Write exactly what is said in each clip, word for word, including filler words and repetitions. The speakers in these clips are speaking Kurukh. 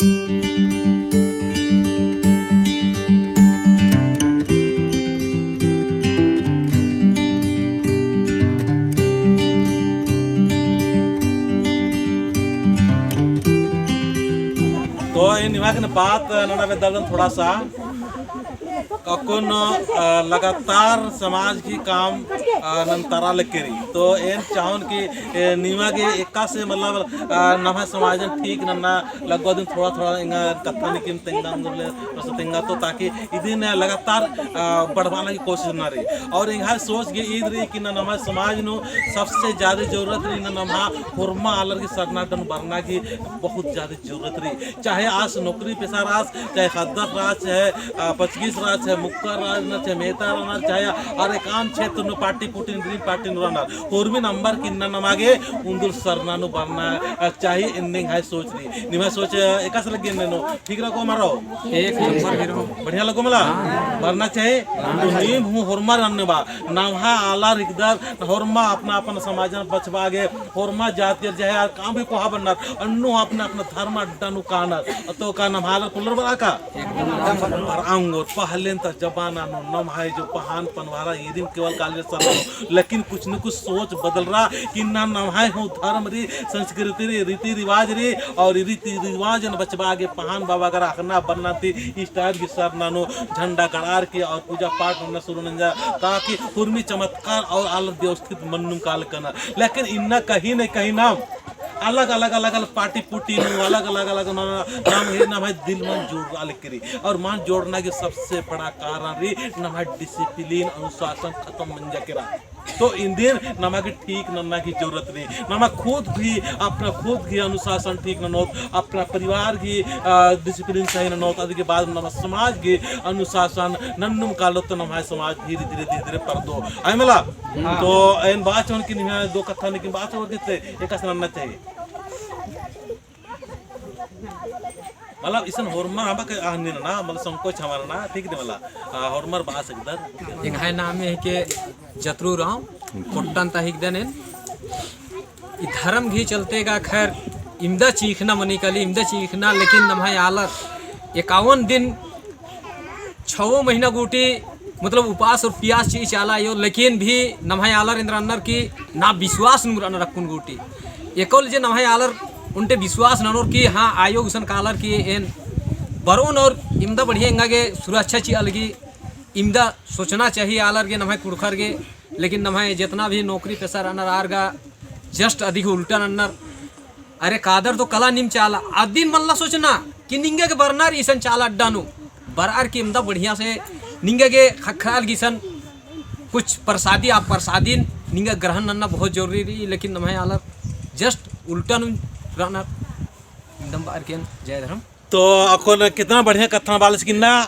तो एन निमा गे बात नना बेद्दालदन थोड़ा सा। अक्कुन, अ, लगातार समाज गही काम, अ, नन्तरा लगी रई। तो एन चाहोन कि, ए, निमा गे एकासे मतलब, अ, नम्है समाजन ठीक नन्ना लगवादिन थोड़ा थोड़ा एंगा कत्था निकिम तेंगा अंदर ले रस तेंगा तो ताकि इदिन लगातार, अ, बढ़वाना की कोशिश नना रई। और एंग्है सोच गे ईद रई कि ना नम्है समाज नू सबसे ज्यादा जरूरत रई ना नम्है होरमा आलर गही सरना अड्डा नू बरना की बहुत ज्यादा जरूरत रई। चाहे आस नौकरी पेशा रअस, चाहे ख़द्दर रअस, चाहे, अ, पचगिस रअस, चाहे मुक्कर रअस, चाहे मेहता रअनर, चाहे अरा एकअम क्षेत्र नू पार्टी पुटी नू रई, पार्टी नू रअनर। होरमिन अम्बर की ना नमा गे उन्दुल सरना नू बरना, अ, चाही एन्ने एंग्है सोच रई। निम्है सोच, अ, एकासे लग्गी एन्ने नू? ठीक रओ को मरो? एक नंबर हीरो। बढ़िया लगो मला? हाँ। बरना चाही? हाँ। तो नीम हूँ होरमा रअना बा। नम्है आलर हिकदर होरमा अपना अपन समाजन बछाबआ गे होरमा जातियर चाहे आर काम भी कोहा बन्नर, अन्नु अपना अपना धर्म अड्डा नू कानर, तो का नम्है आलर कुल्लर बरआ का? बरआ ओंगोर। पहलेन ता जमाना नू नम्है जो पहान पनवारा ईरिम केवल काली सरना नू, लेकिन कुछ न कुछ सोच बदलरआ कि ना नम्है हूँ धर्म रई, संस्कृति रई, रीति रिवाज रई, और रीति रिवाजन बछाबआ गे पहान बाबा गर अख़ना बन्ना ती इस टाइप की सरना नू झंडा गड़ार की और पूजा पाठ नन्ना शुरू नंजा, ताकि हुरमी चमत्कार और आलर व्यवस्थित मन्नुम कालकन। लेकिन इन्ना कहीं न कहीं नाम अलग अलग, अलग अलग पार्टी पुटी नू, अलग अलग, अलग ना-, नाम ही नम्है दिल मन जोड़आ लगी रई। और मन जोड़ना की सबसे बड़ा कारण रई नम्है discipline, अनुशासन खतम मंजा केरा। तो इन्देन नमा गे ठीक नन्ना की जरूरत रई। नमा खुद भी, अपना खुद की अनुशासन ठीक ननोत, अपना परिवार की, अ, discipline सही ननोत, अदी के बाद नमा समाज की अनुशासन नन्नुम कालोत, तो नम्है समाज धीरे धीरे, धीरे धीरे परदो। अय मला? हाँ। तो एन बाचोन कि निम्है दो कत्था निकिम बाचोन कि ते एकासे नन्ना चाही। मतलब इसन होरमर हमा के आहनी ना, मतलब संकोच हमारा ना, ठीक दे मला। आ, होरमर बास एकदर। एंग्है नामे हिके जतरू राम, कोट्टन ता हिकदन एन। ई धर्म गही चलते का खैर इमदा चीखना मनी काली, इमदा चीखना, लेकिन नम्है आलर एकावन दिन छवो महीना गूटी, मतलब, उपास और पियास चिई चाला आयो, लेकिन भी नम्है आलर एन्दरा रअनर कि ना विश्वास नू रअनर अक्कुन गूटी। एकोल जे नम्है आलर ओन्टे विश्वास ननोर कि हाँ, आयो गुसन कालर कि एन बरओन और इमदा बढ़िया एंगा गे सुरक्षा चिआ लगी, इमदा सोचना चाही आलर गे नम्है कुँड़ुख़र गे, लेकिन नम्है जेतना भी नौकरी पेशा रअनर आर गा just अदी गही उल्टा नन्नर। अरे कादर तो कला नीम चाला, अदिन मल्ला सोचना कि निंगा गे बरना रई इसन चाला अड्डा नू, बरअर की इमदा बढ़िया से निंगा गे ख़क्खरआ लगी इसन कुछ प्रसादी, आ प्रसादिन निंगा ग्रहण नन्ना बहुत जरूरी रई, लेकिन नम्है आलर just उल्टा नू रअनर। एकदम बअर की एन जय धर्म। तो अक्कुन कितना बढ़िया कत्था बालस कि ना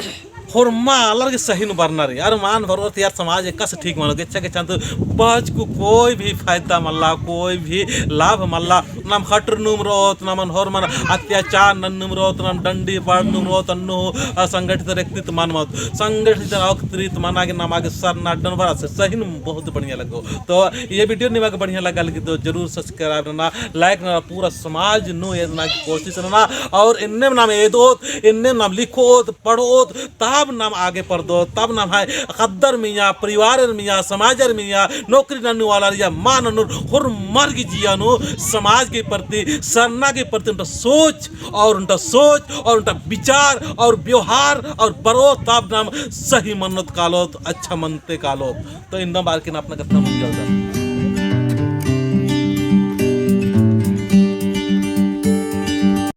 होरमा आलर गे सही नू बरना रई। अरा मल बरओत यार, समाज एकासे ठीक मनो, गेच्छा गेच्छा तो बाचकु कोई भी फायदा मल्ला, कोई भी लाभ मल्ला। नाम ख़टरनुम रओत, नाम होरमन अत्याचार नन्नुम रओत, नाम डंडी पाड़नुम रओत, अन्नु, अ, संगठित रक्तित मल मनो। संगठित रक्तित मना गे नमा गे सरना अड्डन बरआ से सही नू बहुत बढ़िया लगो। तो ये video निमा गे बढ़िया लग्गा लगी तो जरूर subscribe नना, like नना, पूरा समाज नू एदना की कोशिश नना। और एन्नेम नाम एदोत, एन्नेम नाम लिखोत, पढ़ोत, तब नाम आगे परदोत, तब नम्है ख़द्दर मइय्याँ, परिवारर मइय्याँ, समाजर मइय्याँ, नौकरी नन्नू वाला या मल नन्नू, होरमर गही जिया नू समाज के प्रति, सरना के प्रति ओन्टा सोच और ओन्टा सोच और ओन्टा विचार और व्यवहार और बरओत, तब नाम सही मन्नोत कालोत, अच्छा मन्ते कालोत। तो इन्ना बअर की एन अपना कत्था मुंजालदन।